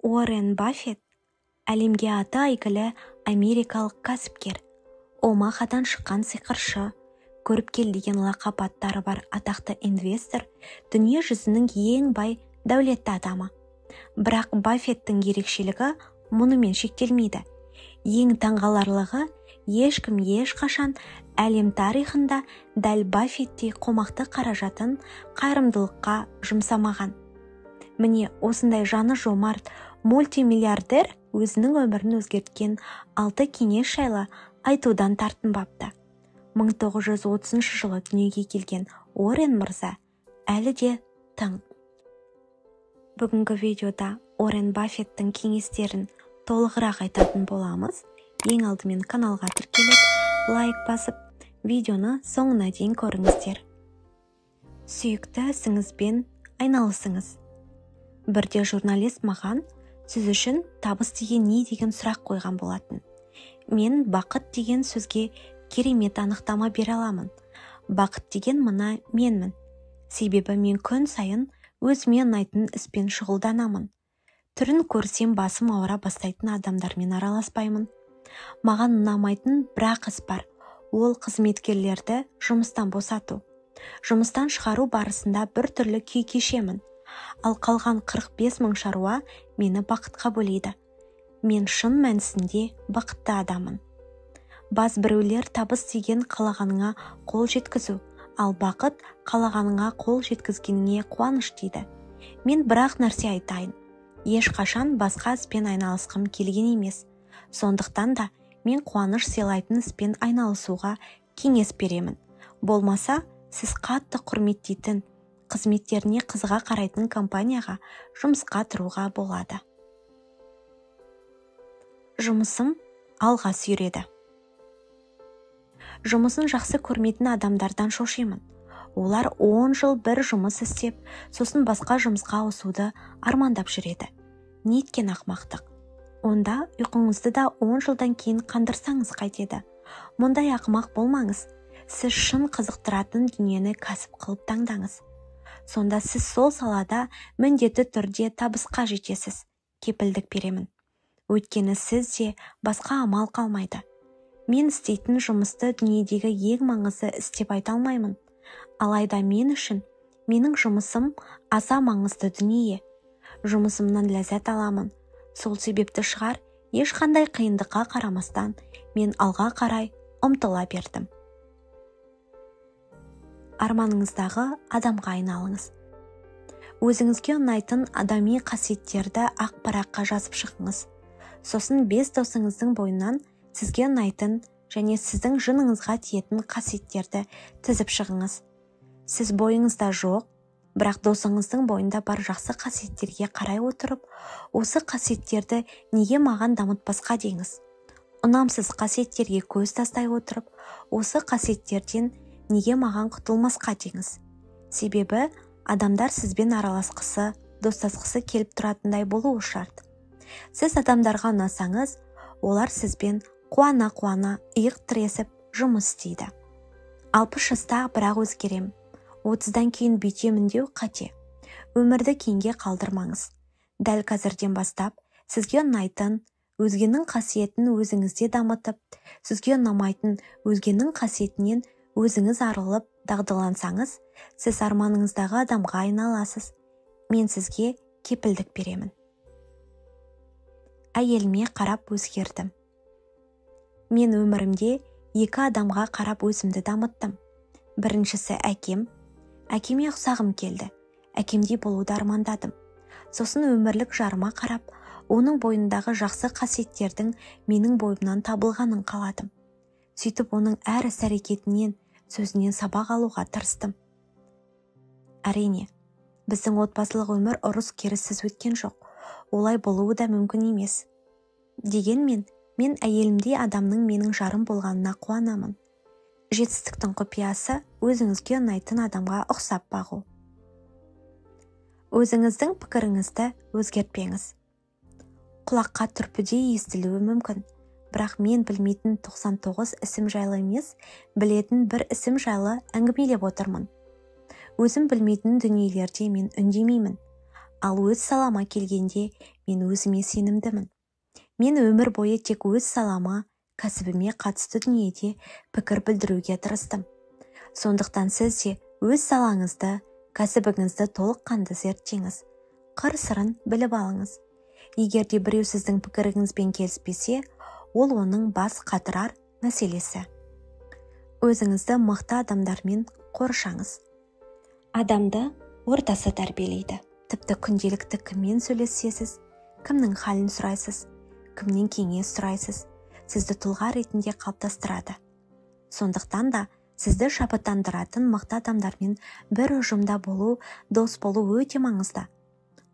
Уоррен Баффет әлемге аты әйгілі америкалық кәсіпкер, Омахадан шыққан сиқыршы, көріпкел деген лақап аттары бар атақты инвестор, дүние жүзінің ең бай дәулетті адамы. Бірақ Баффеттің ерекшелігі мұнымен шектелмейді. Ең таңғаларлығы, ешкім ешқашан әлем тарихында дәл Баффеттей қомақты қаражатын қайырымдылыққа жұмсамаған. Міне, осындай жаны жомарт мультимиллиардер өзінің өмірін өзгерткен 6 кеңес жайлы айтудан тартынбапты. 1930 жылы дүниеге келген Уоррен мырза әлі де тың. Бүгінгі видеода Уоррен Баффеттің кеңестерін толығырақ айтатын боламыз. Ең алдымен каналға тіркеліп, лайк басып, видеоны соңына дейін көріңіздер. Сүйікті ісіңізбен айналысыңыз. Бірде журналист маған сіз үшін табыс деген не деген сұрақ қойған болатын. Мен бақыт деген сөзге керемет анықтама бере аламын. Бақыт деген мына менмін. Себебі мен күн сайын өзіме ұнайтын іспен шұғылданамын. Түрін көрсем басым ауыра бастайтын адамдармен араласпаймын. Маған ұнамайтын бір-ақ іс бар. Ол қызметкерлерді жұмыстан босату. Жұмыстан шығару барысында бір түрлі күй кешемін. Ал қалған 45 мың шаруа мені бақытқа бөлейді. Мен шын мәнісінде бақытты адаммын. Баз біреулер табыс деген қалағаныңа қол жеткізу, ал бақыт қалағаныңа қол жеткізгеніңе қуаныш дейді. Мен бір-ақ нәрсе айтайын. Ешқашан басқа іспен айналысқым келген емес. Сондықтан да мен қуаныш сыйлайтын іспен айналысуға кеңес беремін. Болмаса, сіз қатты құрметтейтін, қызметтеріне қызыға қарайтын компанияға жұмысқа тұруға болады. Жұмысым алға сүйреді. Жұмысын жақсы көрмейтін адамдардан шошимын. Олар 10 жыл бір жұмыс істеп, сосын басқа жұмысқа ауысуды армандап жүреді. Неткен ақмақтық. Онда ұйқыңызды да 10 жылдан кейін қандырсаңыз қайтеді. Мұндай ақымақ болмаңыз. Сіз шын қызықтыратын дүниені кәсіп қылып таңдаңыз. Сонда сіз сол салада міндетті түрде табысқа жетесіз, кепілдік беремін. Өйткені сізде басқа амал қалмайды. Мен істейтін жұмысты дүниедегі ең маңызды іс деп айта алмаймын. Алайда мен үшін менің жұмысым аса маңызды дүние. Жұмысымнан ләззат аламын. Сол себепті шығар, ешқандай қиындыққа қарамастан мен алға қарай ұмтыла бердім. Арманыңыздағы адамға айналыңыз. Өзіңізге ұнайтын адами қасиеттерді ақ параққа жазып шығыңыз. Сосын 5 досыңыздың бойынан сізге ұнайтын және сіздің жыныңызға тиетін қасиеттерді тізіп шығыңыз. Сіз бойыңызда жоқ, бірақ досыңыздың бойында бар жақсы қасиеттерге қарай отырып, осы қасиеттерді неге маған дамытпасқа деңіз. Ұнамсыз қасиеттерге көз тастай отырып, осы қасиеттерден неге маған құтылмасқа деңіз. Себебі адамдар сізбен араласқысы, достасқысы келіп тұратындай болуы шарт. Сіз адамдарға ұнасаңыз, олар сізбен қуана-қуана иық тіресіп жұмыс істейді. 60 жаста бірақ өзгерем, 30-дан кейін бүйтемін деу қате. Өмірді кейінге қалдырмаңыз. Дәл қазірден бастап сізге ұнайтын, өзгенің қасиетін өзіңізде дамытып, сізге ұнамайтын өзгенің қасиетінен өзіңіз арылып дағдылансаңыз, сіз арманыңыздағы адамға айналасыз. Мен сізге кепілдік беремін. Әйеліме қарап өзгердім. Мен өмірімде 2 адамға қарап өзімді дамыттым. Біріншісі әкем. Әкеме ұқсағым келді. Әкемдей болуды армандадым. Сосын өмірлік жарыма қарап, оның бойындағы жақсы қасиеттердің менің бойымнан табылғанын қаладым. Сөйтіп оның әр іс-әрекетінен, сөзінен сабақ алуға тырыстым. Әрине, біздің отбасылық өмір ұрыс-керіссіз өткен жоқ. Олай болуы да мүмкін емес. Дегенмен, мен әйелімдей адамның менің жарым болғанына қуанамын. Жетістіктің құпиясы өзіңізге ұнайтын адамға ұқсап бағу. Өзіңіздің пікіріңізді өзгертпеңіз. Құлаққа түрпідей естілуі мүмкін. Бірақ мен білмейтін 99 ісім жайлы емес, білетін бір ісім жайлы әңгімелеп отырмын. Өзім білмейтін дүниелерде мен үндемеймін. Ал өз салама келгенде мен өзіме сенімдімін. Мен өмір бойы тек өз салама, кәсібіме қатысты дүниеде пікір білдіруге тырыстым. Сондықтан сіз де өз салаңызды, кәсібіңізді толыққанды зерттеңіз, қыр-сырын біліп алыңыз. Егер де біреу сіздің пікіріңізбен келіспесе, ол оның бас қатырар мәселесі. Өзіңізді мықты адамдармен қоршаңыз. Адамды ортасы тәрбиелейді. Тіпті күнделікті кіммен сөйлесесіз, кімнің халін сұрайсыз, кімнен кеңес сұрайсыз, сізді тұлға ретінде қалыптастырады. Сондықтан да сізді шабыттандыратын мықты адамдармен бір ұжымда болу, дос болу өте маңызды.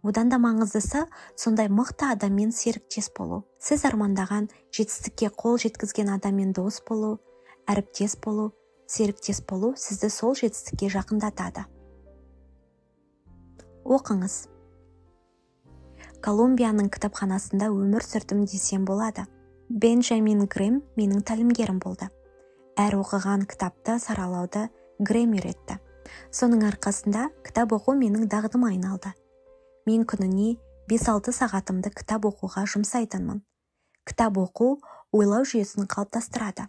Одан да маңыздысы, сондай мықты адаммен серіктес болу. Сіз армандаған, жетістікке қол жеткізген адаммен дос болу, әріптес болу, серіктес болу сізді сол жетістікке жақындатады. Оқыңыз. Колумбияның кітапханасында өмір сүрдім десем болады. Бенджамин Грэм менің тәлімгерім болды. Әр оқыған кітапты саралауды Грэм үйретті. Соның арқасында кітап оқу менің дағдыма айналды. Мен күніне 5-6 сағатымды кітап оқуға жұмсайтынмын. Кітап оқу ойлау жүйесін қалыптастырады.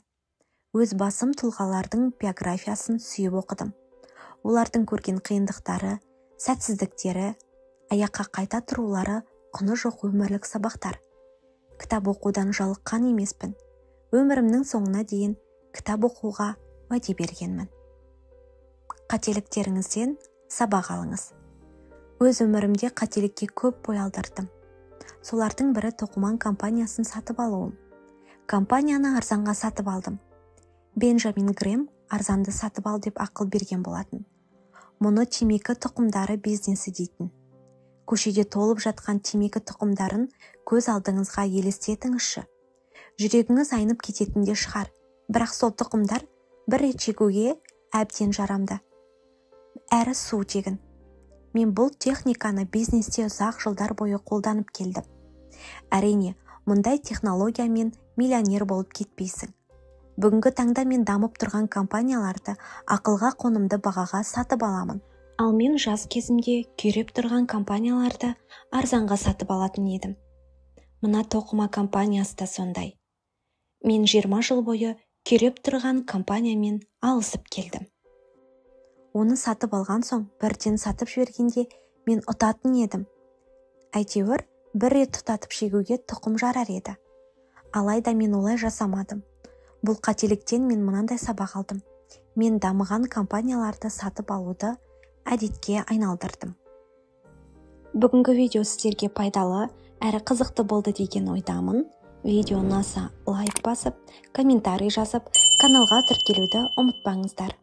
Өз басым тұлғалардың биографиясын сүйіп оқыдым. Олардың көрген қиындықтары, сәтсіздіктері, аяққа қайта тұрулары құны жоқ өмірлік сабақтар. Кітап оқудан жалыққан емеспін. Өмірімнің соңына дейін кітап оқуға уәде бергенмін. Қателіктеріңізден сабақ алыңыз. Өз өмірімде қателікке көп бой алдырдым. Солардың бірі тоқыман компаниясын сатып алуым. Компанияны арзанға сатып алдым. Бенджамин Грэм арзанды сатып ал деп ақыл берген болатын. Мұны темекі тұқымдары бизнесі дейтін. Көшеде толып жатқан темекі тұқымдарын көз алдыңызға елестетіңізші. Жүрегіңіз айнып кететін де шығар. Бірақ сол тұқымдар бір рет шегуге әбден жарамды. Әрі су тегін. Мен бұл техниканы бизнесте ұзақ жылдар бойы қолданып келдім. Әрине, мұндай технологиямен миллионер болып кетпейсің. Бүгінгі таңда мен дамып тұрған компанияларды ақылға қонымды бағаға сатып аламын. Ал мен жас кезімде күйреп тұрған компанияларды арзанға сатып алатын едім. Мына тоқыма компаниясы да сондай. Мен 20 жыл бойы күйреп тұрған компаниямен алысып келдім. Оны сатып алған соң бірден сатып жібергенде мен ұтатын едім. Әйтеуір бір рет тұтатып шегуге тұқым жарар еді. Алайда мен олай жасамадым. Бұл қателіктен мен мынандай сабақ алдым. Мен дамыған компанияларды сатып алуды әдетке айналдырдым. Бүгінгі видео сіздерге пайдалы әрі қызықты болды деген ойдамын. Видео ұнаса лайк басып, комментарий жазып, каналға тіркелуді ұмытпаңыздар.